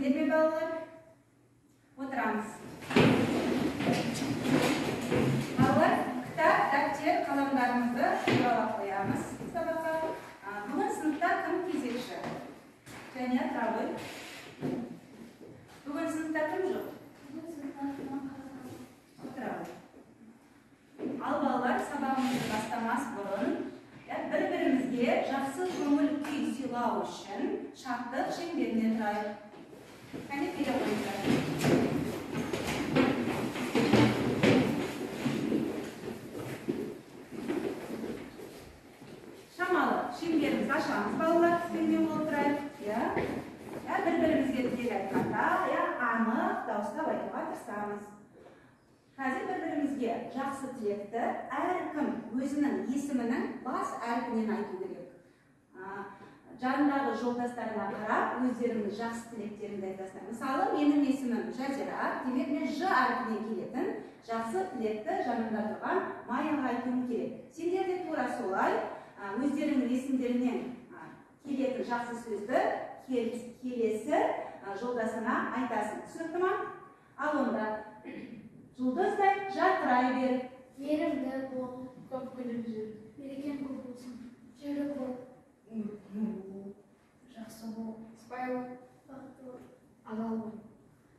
Келісесіңдер ме, балалар? Отырамыз. Балалар, кітап, дәптер, қаламдарымызды туралап қоямыз сабаққа. Бүгін сыныпта кім кезекші? Және тұра ғой. Бүгін сыныпта кім жоқ? Отыра ғой. Ал балалар, сабағымызды бастамас бұрын бір-бірімізге жақсы көңіл күй сыйлау үшін шаттық шеңберіне тұрайық. Кәне, келе қойыңыздар. Шамалы шеңберімізді ашамыз, балалар, сіздермен болып тұрайық. Иә, бір-бірімізге тілек айтқанда, анық дауыстап айтуға тырысамыз. Қазір бір-бірімізге жақсы тілекті әркім өзінің есімінің бас әрпінен айту керек. Жанындағы жолдастарына қарап, өздеріңнің жақсы тілектеріңді айтасыңдар. Мысалы, менің есімім Жазира, демек мен Ж әрпінен келетін жақсы тілекті жанымда тұрған Маяға айтуым керек. Сендер де тура солай өздеріңнің есімдерінен келетін жақсы сөзді келесі жолдасыңа айтасың. Түсінікті ма? Ал онда жұлдыздай жарқырай бер. Мейірімді бол, көп күліп жүр. Берекең көп болсын. Жүйрік бол. Жақсы бол. Сыпайы бол. Бақытты бол. Адал бол.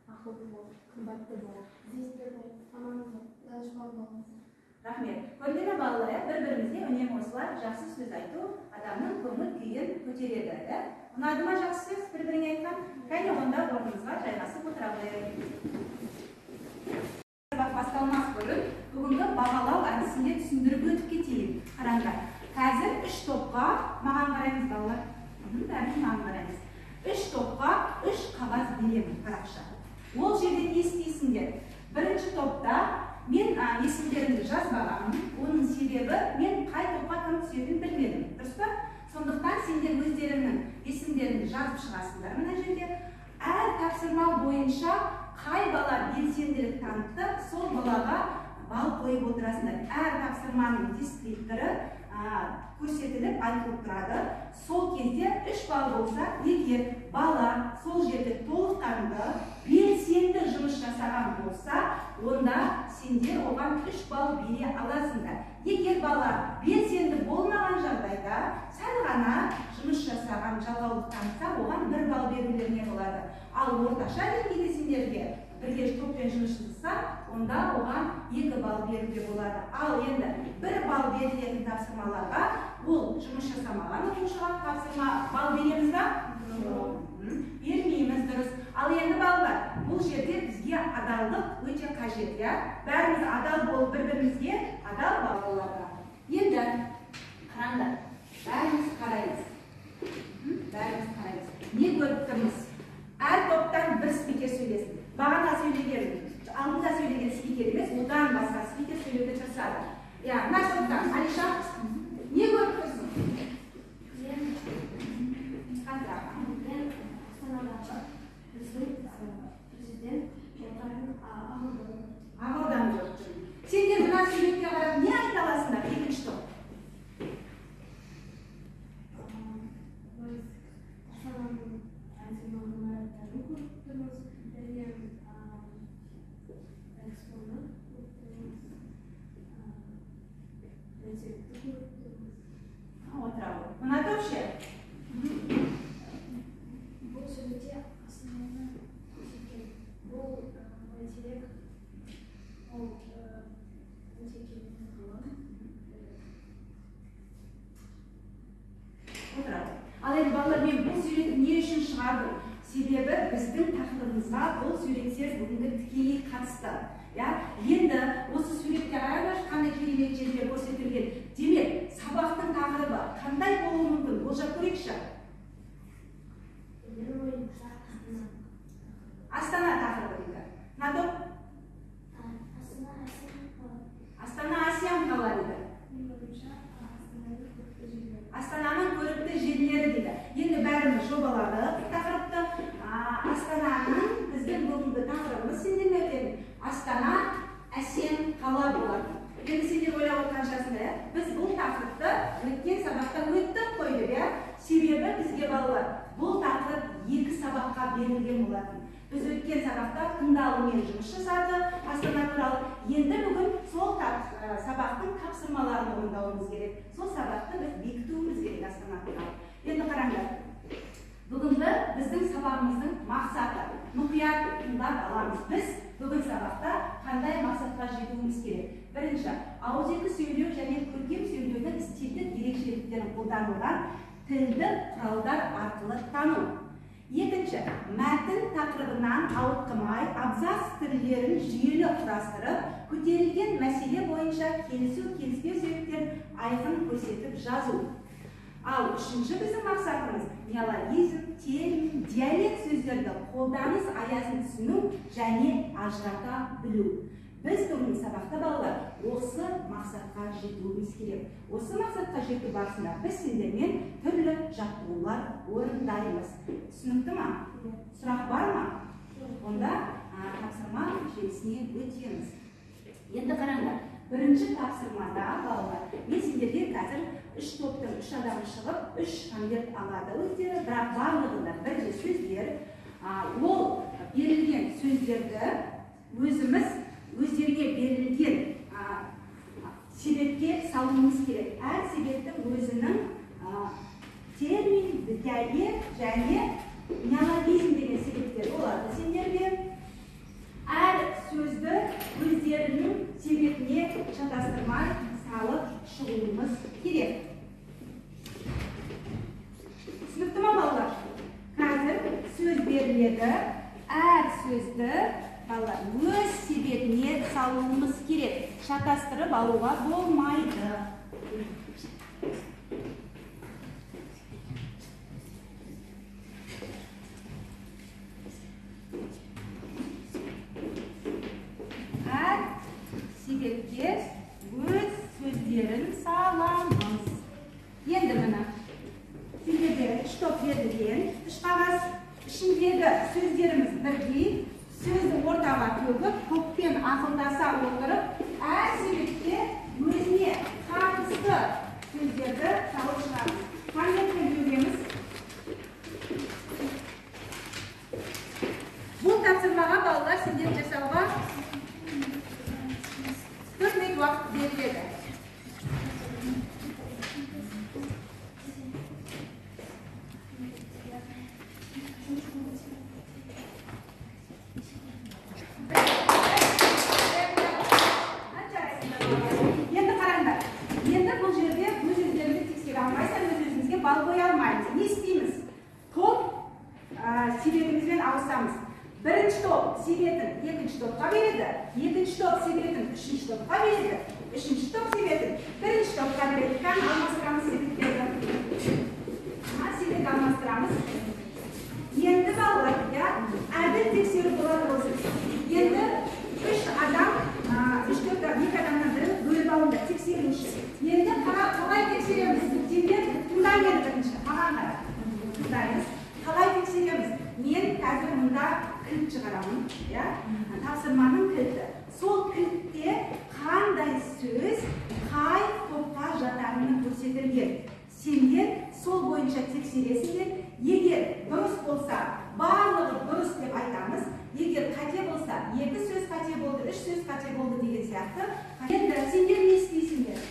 Ақылды бол. Қымбатты бол. Ізді бол. Аман бол. Данышпан бол. Рахмет. Көрдіңдер ме, балалар, бір-бірімізге үнемі осылай жақсы сөз айту адамның көңіл күйін көтереді. Ұнады ма жақсы сөз бір-біріңе айтқан? Кәне, онда орнымызға жайғасып отыра қояйық. Сабақ басталмас бұрын бүгінгі бағалау әдісінде түсіндіріп өтіп кетейін. Қараңдар, қазір 3 топқа маған қараймыз, балалар. Бәріміз маған қараймыз. 3 топқа 3 қағаз беремін, парақша. Ол жерде не істейсіңдер? Бірінші топта мен есімдерімді жазбағанмын. Оның себебі мен қай топқа кім түсетінін білмедім. Дұрыс па? Сондықтан сендер өздеріңнің есімдеріңді жазып шығасыңдар мына жерде. Әр тапсырма бойынша қай бала белсенділік танытты, сол балаға балл қойып отырасыңдар. Әр тапсырманың дескрипторы көрсетіліп айтылып тұрады. Сол кезде 3 балл болса, егер бала сол жерде толыққанды белсенді жұмыс жасаған болса, онда сендер оған 3 балл бере аласыңдар. Егер бала белсенді болмаған жағдайда, сәл ғана жұмыс жасаған жалғаулық танытса, оған 1 балл берулеріне болады. Ал орташа деңгейде сендерге бірге топпен жұмыс жасаса, онда оған 2 балл беруге болады. Ал енді 1 балл берілетін тапсырмаларға ол жұмыс жасамаған оқушыға тапсырма балл береміз ба? Бермейміз, дұрыс. Ал енді балалар, бұл жерде бізге адалдық өте қажет, иә? Бәріміз адал болып бір-бірімізге адал балаларға. Енді қараңдар, бәріміз қараймыз. Бәріміз қараймыз. Не көріп тұрмыз? Әр топтан бір спикер сөйлесін. Бағана сөйлеген, алдында сөйлеген спикер емес, одан басқа спикер сөйлеуге тырысады. Иә, мына топтан, Алиша, не көріп тұрсың? Мен Астанадағы біздің президент Тоқаевтың Ақорданы көріп тұрмын. Сендер мына суретке қарап не айта аласыңдар? Екінші топ. Біз Астананың әдемі ғимараттарын көріп тұрмыз, және экспоны көріп тұрмыз, бәйтеректі көріп тұрмыз. Отыра ғой. Мына топ ше? Бұл суретте Астананы көрсеткен. Бұл бәйтерек, ол өте керемет қала. Отыра ғой. Ал енді балалар, мен бұл суретті не үшін шығардым? Себебі біздің тақырыбымызға бұл суреттер бүгінгі тікелей қатысты. Енді осы суретке қараңдаршы, қандай керемет жерлер көрсетілген. Демек, сабақтың тақырыбы қандай болуы мүмкін? Болжап көрейікші. Менің ойымша Астана. Астана тақырыбы дейді. Мына топ? Астана әсем қала. Астана әсем қала дейді. Менің ойымша Астананың көрікті жерлері. Астананың көрікті жерлері дейді. Енді бәріміз жобаладық тақырыпты. Астананың біздің бүгінгі тақырыбымыз сендермен өтетін. Астана әсем сабаққа берілген болатын. Біз өткен сабақта тыңдалыммен жұмыс жасадық Астана туралы. Енді бүгін сол сабақтың тапсырмаларын орындауымыз керек. Сол сабақты біз бекітуіміз керек Астана туралы. Енді қараңдар. Бүгінгі біздің сабағымыздың мақсаты. Мұқият тыңдап аламыз. Біз бүгін сабақта қандай мақсатқа жетуіміз керек? Бірінші, ауызекі сөйлеу және көркем сөйлеудің стильдік ерекшеліктерін қолданылған тілдік құралдар арқылы тану. Екінші, мәтін тақырыбынан ауытқымай абзац түрлерін жүйелі құрастырып, көтерілген мәселе бойынша келісу, келіспеу себептерін айқын көрсетіп жазу. Ал үшінші біздің мақсатымыз неологизм, термин, диалект сөздерді қолданыс аясын түсіну және ажырата білу. Біз бүгін сабақта балалар осы мақсатқа жетуіміз керек. Осы мақсатқа жету барысында біз сендермен түрлі жаттығулар орындаймыз. Түсінікті ма? Сұрақ бар ма? Онда тапсырма желісіне өтеміз. Енді қараңдар, бірінші тапсырмада балалар, мен сендерге қазір үш топтың үш адамы шығып, үш конверт алады өздері, бірақ барлығында бірдей сөздер. Ол берілген сөздерді өзіміз өздеріне берілген себепке салуымыз керек. Әр себептің өзінің термин, диалект және неологизм деген себептер болады сендерге. Әр сөзді өздерінің себетіне шатастырмай салып шығуымыз керек. Түсінікті ма балалар? Қазір сөз беріледі. Әр сөзді балалар өз себетіне салуымыз керек. Шатастырып алуға болмайды. Әр себетке өз сөздерін саламыз. Енді міне сендерге үш топ берілген үш қағаз, ішіндегі сөздеріміз бірдей. Сөзді ортаға төгіп, топпен ақылдаса отырып, әр себетке өзіне қатысты сөздерді салып шығамыз. Конвертпен төгеміз. Бұл тапсырмаға балалар сендер жасауға 4 минут уақыт беріледі. Енді қараңдар. Енді бұл жерде өз өздеріңді тексере алмайсың, өз өзімізге бал қоя алмаймыз. Не істейміз? Топ себетімізбен ауысамыз. Бірінші топ себетін екінші топқа береді, екінші топ себетін үшінші топқа береді, үшінші топ себетін бірінші топқа береді. Кән алмастырамыз себеттерді. Себет алмастырамыз. Енді балалар, әділ тексеру болады осы. Енді үш адам, үш төрт екі адамнан бірін бөліп алыңдар тексеруші. Енді қалай тексереміз? Сендер тыңда мені бірінші, маған қара. Тыңдаймыз. Қалай тексереміз? Мен қазір мұнда кілт шығарамын, тапсырманың кілті. Сол кілтте қандай сөз қай топқа жатарыны көрсетілген. Сендер сол бойынша тексересіңдер. Егер дұрыс болса, барлығы дұрыс деп айтамыз. Егер қате болса, екі сөз қате болды, үш сөз қате болды деген сияқты. Енді сендер не істейсіңдер?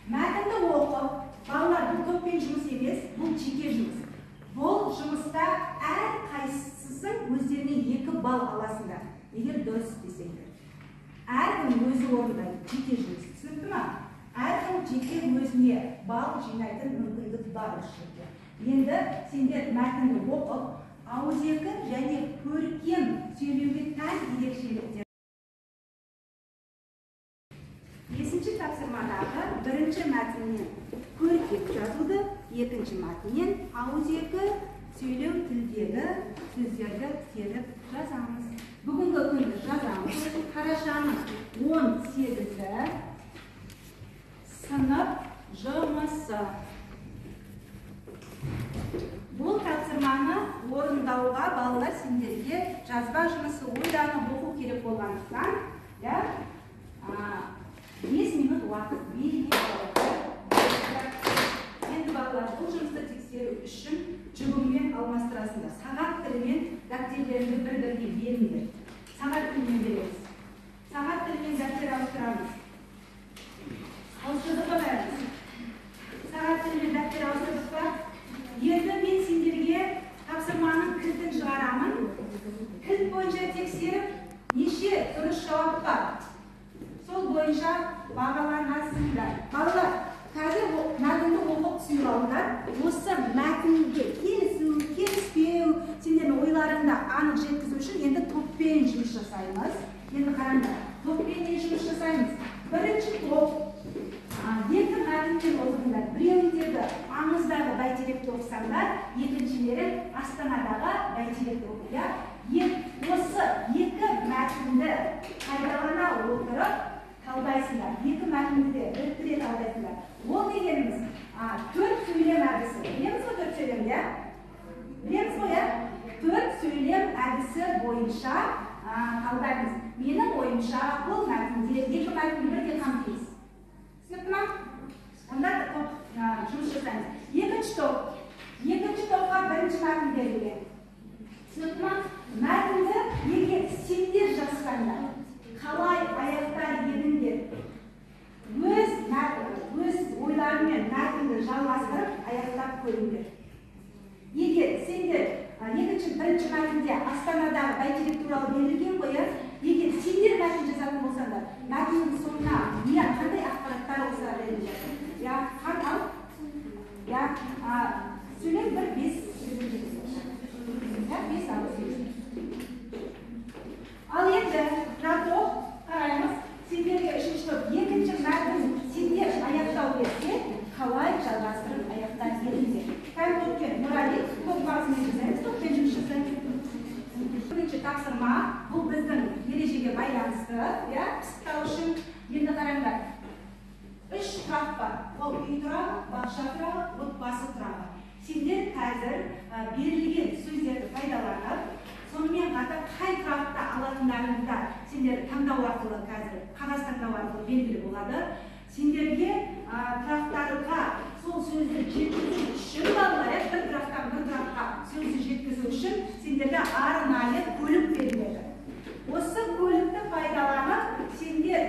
Мәтінді оқып, балалар, бұл топпен жұмыс емес, бұл жеке жұмыс. Бұл жұмыста әр қайсысың өздеріне 2 балл аласыңдар, егер дұрыс істесеңдер. Әркім өзі орындайды, жеке жұмыс. Түсінікті ма? Әркім жеке өзіне балл жинайтын мүмкіндік бар осы жерде. Енді сендер мәтінді оқып, ауызекі және көркем сөйлеуге тән ерекшеліктер. Бесінші тапсырмадағы бірінші мәтіннен көркем жазуды, екінші мәтіннен ауызекі сөйлеу тілдегі сөздерді теріп жазамыз. Бүгінгі күнді жазамыз. Қарашаның 18-і сынып жұмысы. Бұл тапсырманы орындауға балалар сендерге жазба жұмысы ойланып оқу керек болғандықтан, 5 минут уақыт беріледі. Енді балалар, бұл жұмысты тексеру үшін жүгіңмен алмастырасыңдар. Сағат тілімен Дәптерлеріңді бір-біріне беріңдер. Сағат тілімен береміз. Сағат тілімен дәптер ауыстырамыз. Ауыстырдық па бәріміз? Сағат тілімен дәптер ауыстырдық па? Енді мен сендерге тапсырманың кілтін шығарамын. Кілт бойынша тексеріп, неше дұрыс жауап бар, сол бойынша бағаланасыңдар. Балалар, қазір мәтінді оқып түсініп алыңдар. Осы мәтінге келісу, келіспеу, сендердің ойларыңды анық жеткізу үшін енді топпен жұмыс жасаймыз. Енді қараңдар, топпен не жұмыс жасаймыз? Бірінші топ екі мәтіннен оқыңдар. Біреуіндегі аңыздағы бәйтеректі оқысаңдар, екіншілері Астанадағы бәйтеректі оқиды. Осы екі мәтінді пайдалана отырып талдайсыңдар. Екі мәтінді де біріктіре талдайсыңдар. Ол дегеніміз төрт сөйлем әдісі. Білеміз ғой төрт сөйлем, иә? Білеміз ғой, иә? Төрт сөйлем әдісі бойынша талдаймыз. Менің ойымша, бұл мәтінде екі мәтінді бірдей қамтимыз. Түсінікті ма? Онда топ жұмыс жасаймыз. Екінші топ. Екінші топқа бірінші мәтін берілген. Түсінікті ма? Мәтінді егер сендер жазсаңдар, қалай аяқтар едіңдер? Өз ойларымен мәтінді жалғастырып аяқтап көріңдер. Егер сендер бірінші мәтінде Астанадағы бәйтерек туралы берілген ғой, иә? Егер сендер мәтін жазатын болсаңдар, мәтіннің соңына не қандай ақпараттар қосар едіңдер? Иә, ал? Иә, сөйлем бір 5 сөйлем жеткізіңдер. Иә, 5 ауыз сөйлем. Ал енді мына топ қараймыз. Сендерге үшінші топ екінші мәтін сендер аяқтау берсе, қалай жалғастырып аяқтар едіңдер? Кәм топпен Нұрали, топ басымен жасаймыз, топпен жұмыс жасаймыз. Бірінші тапсырма, бұл біздің ережеге байланысты, иә, пысықтау үшін. Енді қараңдар, 3 тұрақ бар. Ол үй тұрағы, бақша тұрағы, отбасы тұрағы. Сендер қазір берілген сөздерді пайдаланып, сонымен қатар қай тұрақты алатындарыңды да сендер таңдау арқылы, қазір қағаз таңдау арқылы белгілі болады. Сендерге тұрақтарға сол сөзді жеткізу үшін, балалар, бір тұрақтан бір тұраққа сөзді жеткізу үшін сендерге арнайы көлік беріледі. Осы көлікті пайдаланып, сендер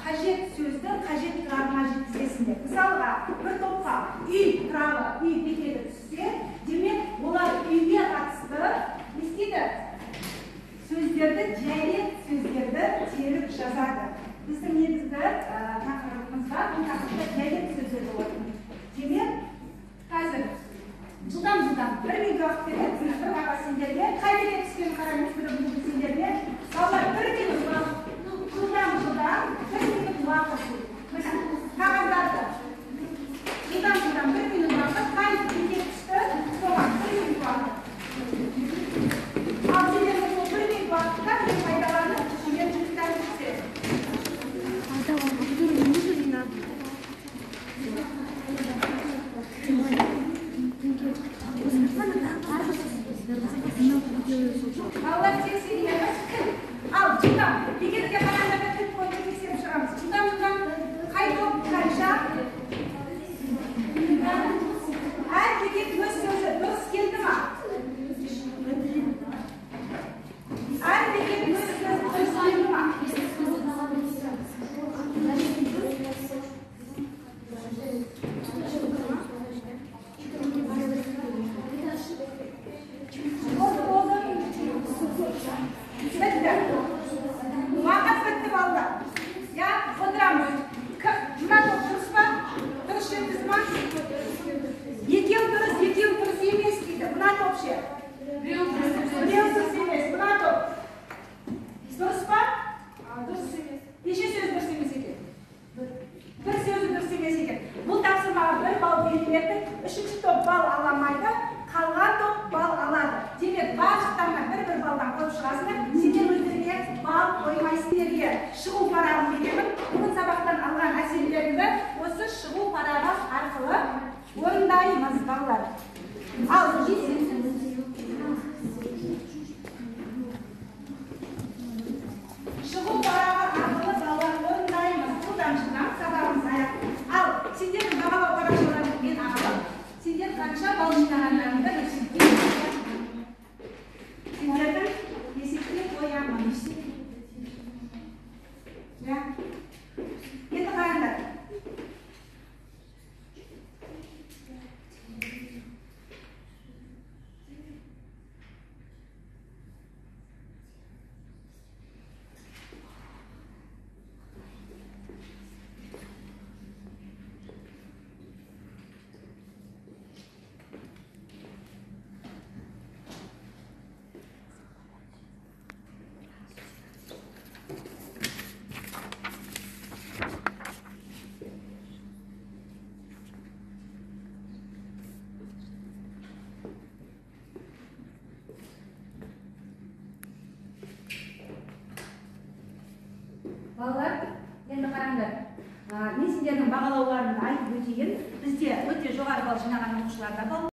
қажет сөзді қажет тұрағына жеткізесіңдер. Мысалға, бір топқа үй тұрағы, үй бекеті түссе, демек олар үйге қатысты не істейді? Сөздерді, диалект сөздерді теріп жазады. Біздің негізгі тақырыбымызда бұл тақырыпта диалект сөздер болатын. Демек, қазір жылдам-жылдам бір минут уақыт береміз. Бір қағаз сендерге, қай бекет түскенін қараймыз, бір минут сендерге. Балалар, бір минут уақыт, жылдам-жылдам бір минут уақыт. Міне, қағаздарды жылдам-жылдам бір минут уақыт, қай бекет түсті, соған бір минут уақыт. Ал сендердің сол бір минут уақытта мен пайдаланып, сендер жұмыстарын істе. Балалар, тексереміз. Ал, жылдам, бекетке қарағанда кілт бойынша тексеріп шығамыз. Жылдам-жылдам, қай топ қанша? Әр бекет өз сөзі дұрыс келді ма? Әр бекет өз сөзі дұрыс келді ма? Болды, болды. Бітті. Уақыт бітті, балалар. Я, отырамыз. Мына топ дұрыс па? Дұрыс жеткізді ма? Екеу дұрыс, екеу дұрыс емес дейді. Мына топ ше? Біреу дұрыс емес. Мына топ дұрыс па? Дұрыс емес. Неше сөз дұрыс емес екен? Бір сөзі дұрыс емес екен. Бұл тапсырмаға 1 балл беріледі. Үшінші топ балл ала алмайды, қалған топ балл алады. Демек, барлықтарына бір-бір баллдан қойып шығасыңдар. Сендер өздеріңе балл қоймайсыңдар. Шығу парағын беремін. Бүгін сабақтан алған әсерлеріңді осы шығу парағы арқылы орындаймыз, балалар. Ал, шығу парағы арқылы балалар орындаймыз. Жылдам-жылдам сабағымыз аяқ. Ал, сендердің бағалау парақшаларыңды мен алып, сендер қанша балл жинағандарыңды Сіздердің бағалауларыңды айтып өтейін. Бізде өте жоғары балл жинаған оқушылар да бар.